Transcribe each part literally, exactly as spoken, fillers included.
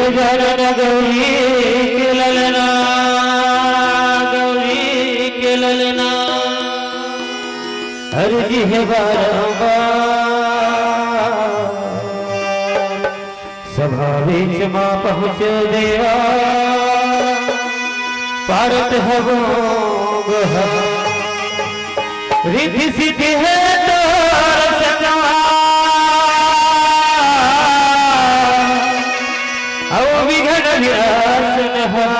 गौरी के ललना, गौरी के ललना, अर्जी हे बारंबार। सभा बीच मा पहुँच देवा, पारत हवो गोहा। रिद्धि सिद्धि हे तोर संगवा, अउ विघ्न विनाशनहार।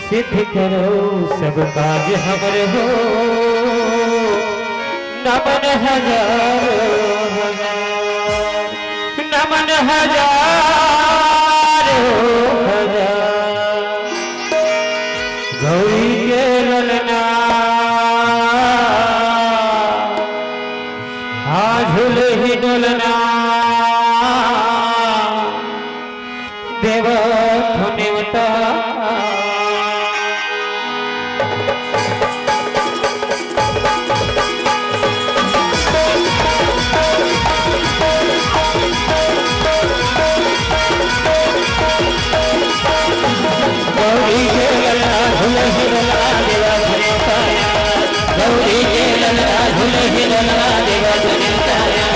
सिद्ध करो सब काज हमर हो, नमन हजारों हजार, नमन हजारों हजार। गौरी के ललना, आ झुलही डोलना, देवत हो नेवता। गौरी के ललना झुलही डोलना देवा धने उताया। गौरी के ललना झुलही डोलना देवा धने उताया।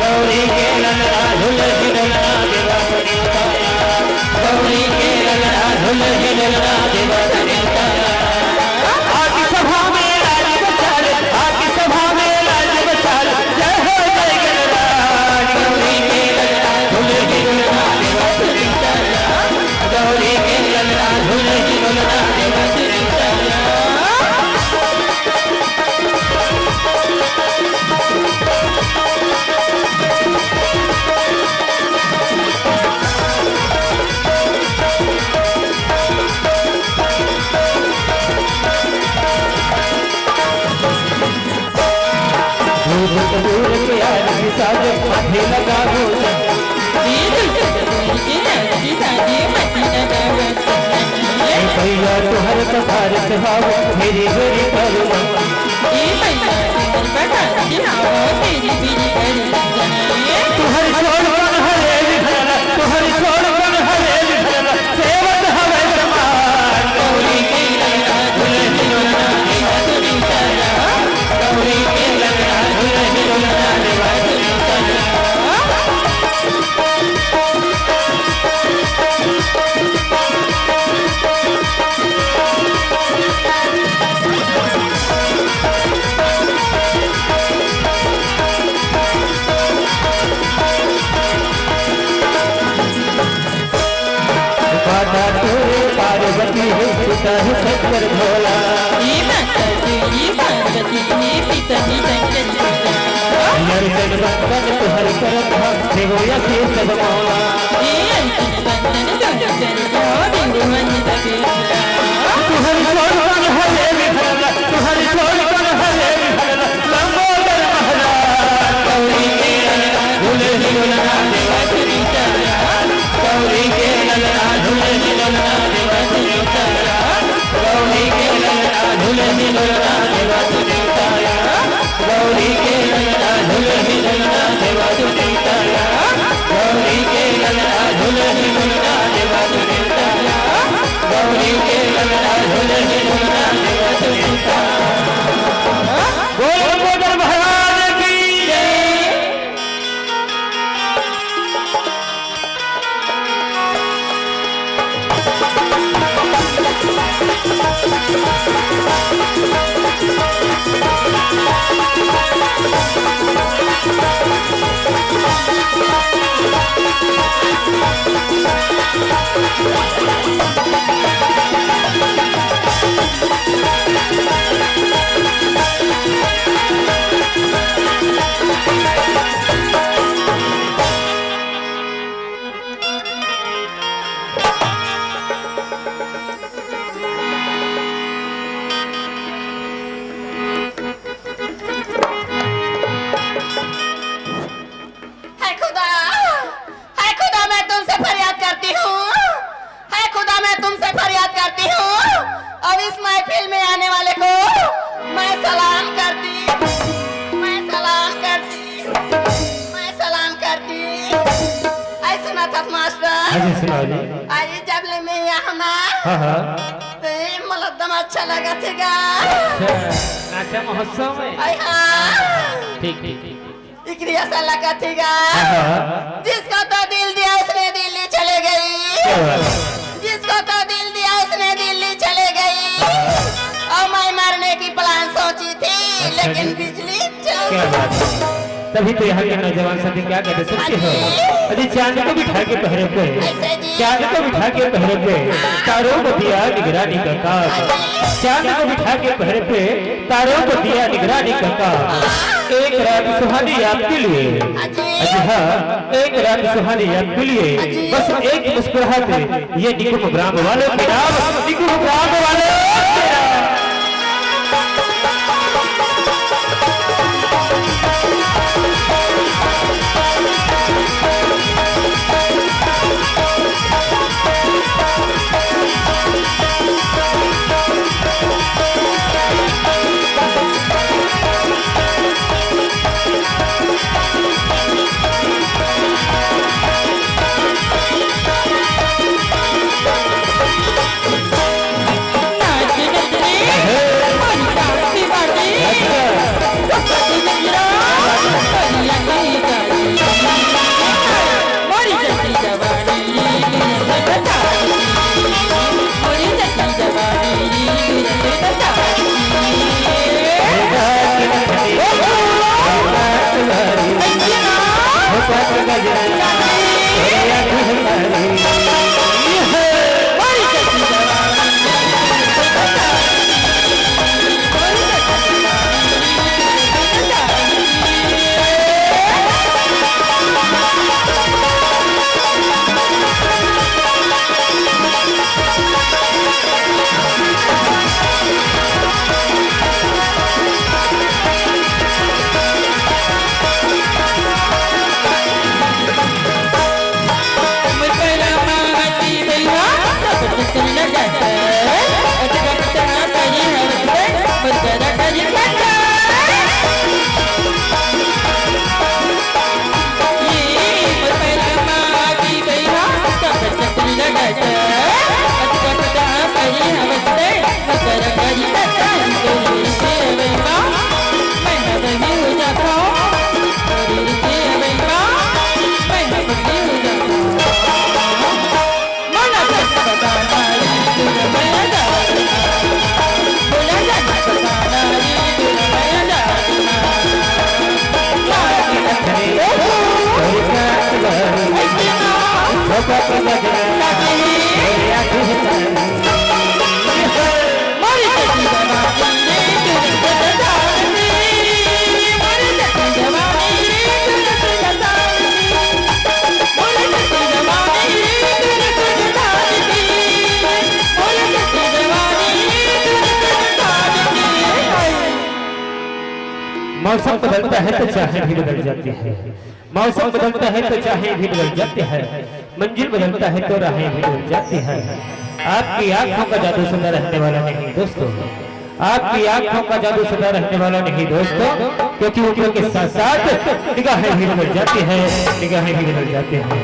गौरी के ललना झुलही डोलना देवा धने उताया। गौरी के ललना झुलही डोलना देवा धने उताया। आके सभा में लाज बचा ले, आके सभा में लाज बचा ले। जय हो जय गणराज। गौरी के ललना झुलही डोलना देवा धने उताया। गौरी के ललना झुलही डोलना देवा धने उताया। दूर दूर के आज भी साजन माथे लगावो। जी, दूर दूर के आज भी साजन माथे लगावो। ए भैया तोहर पधार से हाव, मेरी मेरी करुणा। ए भैया तोहर पधार से हाव, मेरी मेरी करुणा। तोहर छोड़ कौन हरे विधना, तोहर छोड़ कौन हरे विधना। सेवत हवे समाज। गौरी के ललना झुलही डोलना देवा धने उताया। गौरी के ललना झुलही डोलना देवा धने उताया। माता तोरे पार्वती हे, पिता हे शंकर भोला। हे माता तोरे पार्वती हे, पिता हे शंकर भोला। हे अर्जन बंदन तोहर करत हा, देवो आशीष सब मौला। हे अर्जन बंदन तोहर करत हा, देवो आशीष सब मौला। तोहर छोड़ कौन हरे विधना, तोहर छोड़ कौन हरे विधना। लंबोदर महाराज। गौरी के ललना झुलही डोलना देवा धने उताया। गौरी के ललना झुलही डोलना देवा धने उताया। गौरी के ललना झुलही डोलना देवा धने उताया। गौरी के ललना झुलही डोलना देवा धने उताया। गौरी के हाँ जी, सुनाओ जी। अरे, जब ले मैं यहाँ ना, हाँ, हाँ। तो ये मोला एकदम अच्छा लगा थे गा। अच्छा, नाचा महोत्सव में? अरे हाँ। ठीक, ठीक, ठीक। इकरी ऐसा लगा थे गा। हाँ, हाँ। जिसको तो दिल दिया, उसने दिल्ली चले गई। क्या बात है? जिसको तो दिल दिया, उसने दिल्ली चले गई। और मैं मरने की प्लान सोची थी, अच्छा लेकिन जी। बिजली चली क्या गई। बात है। तभी तो यहाँ के नौजवान साथी क्या कहते, सुनते हो? अजी। अजी, चांद को बिठा के पहरे पे, ऐसे जी। चांद को बिठा के पहरे पे, तारों को दिया निगरानी का काम। अजी। चांद को बिठा के पहरे पे, तारों को दिया निगरानी का काम। एक रात सुहानी आपके लिए। अजी। अजी हाँ, एक रात सुहानी आपके लिए। अजी। बस एक मुस्कुराहट, ये निकुम ग्राम वालों के नाम, निकुम ग्राम वालों के नाम। मौसम बदलता है तो चाहें भी बदल जाती है, मौसम बदलता है तो चाहें भी बदल जाती है, मंजिल बदलता है तो राहें भी बदल जाती है। आपकी आंखों का जादू सदा रहने वाला नहीं दोस्तों, आपकी आंखों का जादू सदा रहने वाला नहीं दोस्तों, क्योंकि उम्र के साथ साथ निगाहें भी बदल जाती है, निगाहें भी बदल जाती हैं।